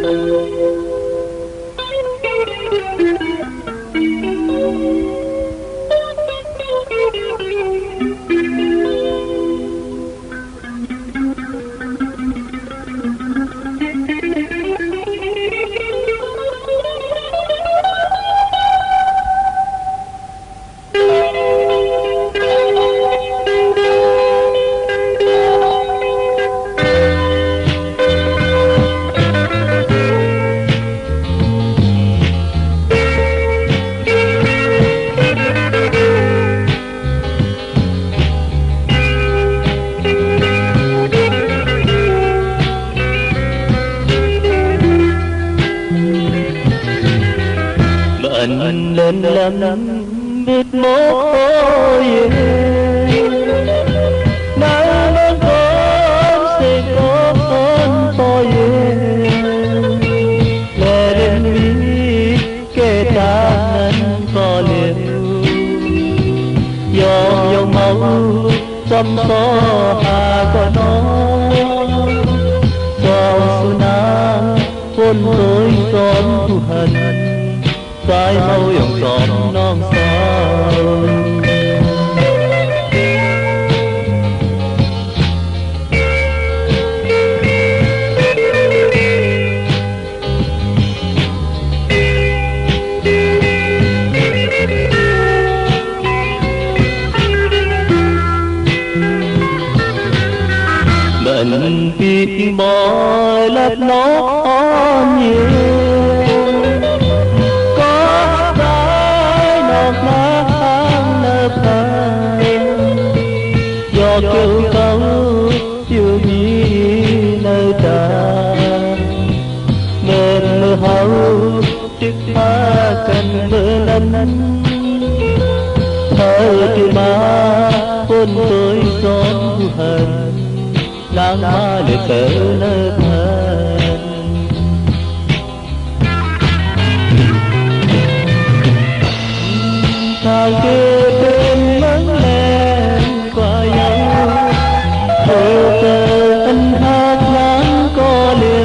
ບ້ານເລີນລຳ ເບັດໝໍກໂອເຢ ນາງເມືອງກອງເສກກອງໂອເຢ ແລເຫຼັ້ນວີແກ່ຕານັ້ນກໍເຫຼວ ຢອກຢອກເມົາ ຊຳຊໍຫາກໍນອນ ສອງສຸນາງ ຝົນໂຕຍສອນຜູ້ຫັນ ສາຍເມົາຢອກສອນນ້ອງສາວ. ມັນປີກມອຍລັດນອນເຢັນ ກໍຕາຍນອກນາງເນີພາ ຢອກເກີວເກົ່າຢູ່ມີໃນຕາ ແມ່ນເມື່ອເຮົາ ຕຶກພາກັນເມີນັ້ນ ເຮົາທີ່ມາຝົນໂຕຍສອນຜູ້ຫັນ ນາງມາແລະເຕີເລີກເພິ່ນ ທາງທີ່ເປັນເມືອງແລງກວ່າເຍົາ ເອີ ເກີດອັນຮັກນາງກໍເລວ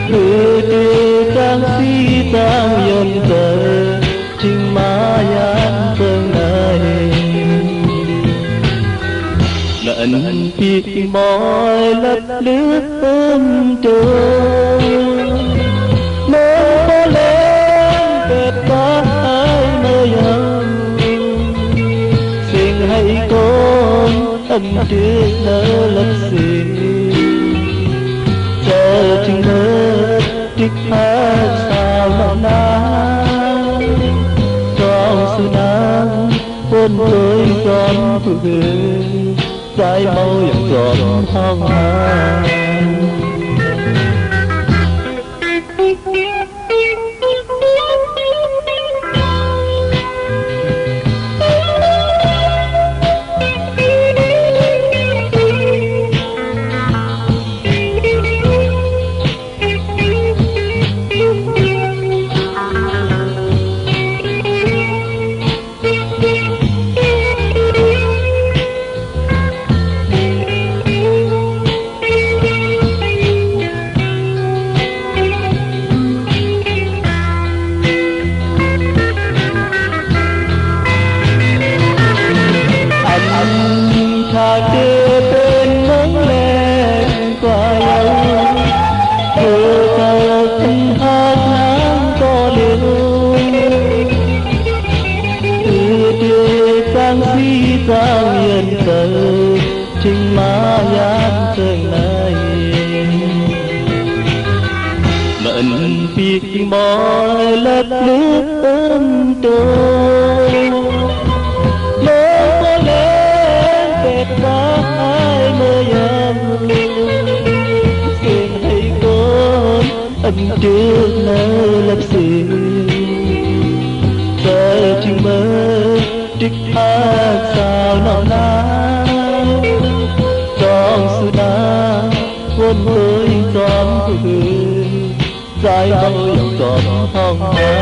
ຄືທີ່ຈັ່ງສີຈາງຍອນເກີດ ຈຶ່ງມາຢ້ານເບິ່ງໃນ ນັ້ນປີກມອຍລັດລືມໂຕ ເມືອງບໍ່ແລງເກີດມາໃຫ້ເມືອຍາມ ເສັງໃຫ້ກອນ ອັນຕຶກເນີລັດເສ ເຈົ້າຈຶ່ງເມີຕຶກພາສາວນອກນາ ສອງສຸນາງ ຝົນໂຕຍສອນຜູ້ເອີຍ ສາຍເມົາຢາກສອນຫ້ອງຫາ. ອັນທາງເດີເປັນເມືອງແລງກວ່າເຍົາ ເກີດເຈົ້າເປັນຮັກນາງກໍເລວ ອືດເດ ຈັ່ງສີຈາງເຢັນເຕີ ຈຶ່ງມາຢ້ານເຊິ່ງໃນ ມັນປີກມອຍລັດລືມໂຕ ເມືອງບໍ່ແລງເປັດຕາຍເມືອຍາມ ເສັງໃຫ້ກອນ ອັນຕຶກເນີລັດເສ ເຈົ້າຈຶ່ງເມີຕຶກພາສາວນອກນາ ສອງສຸນາງ ຝົນໂຕຍສອນເອີຍ ສາຍເມົາຢອກສອນຫ້ອງຫາ.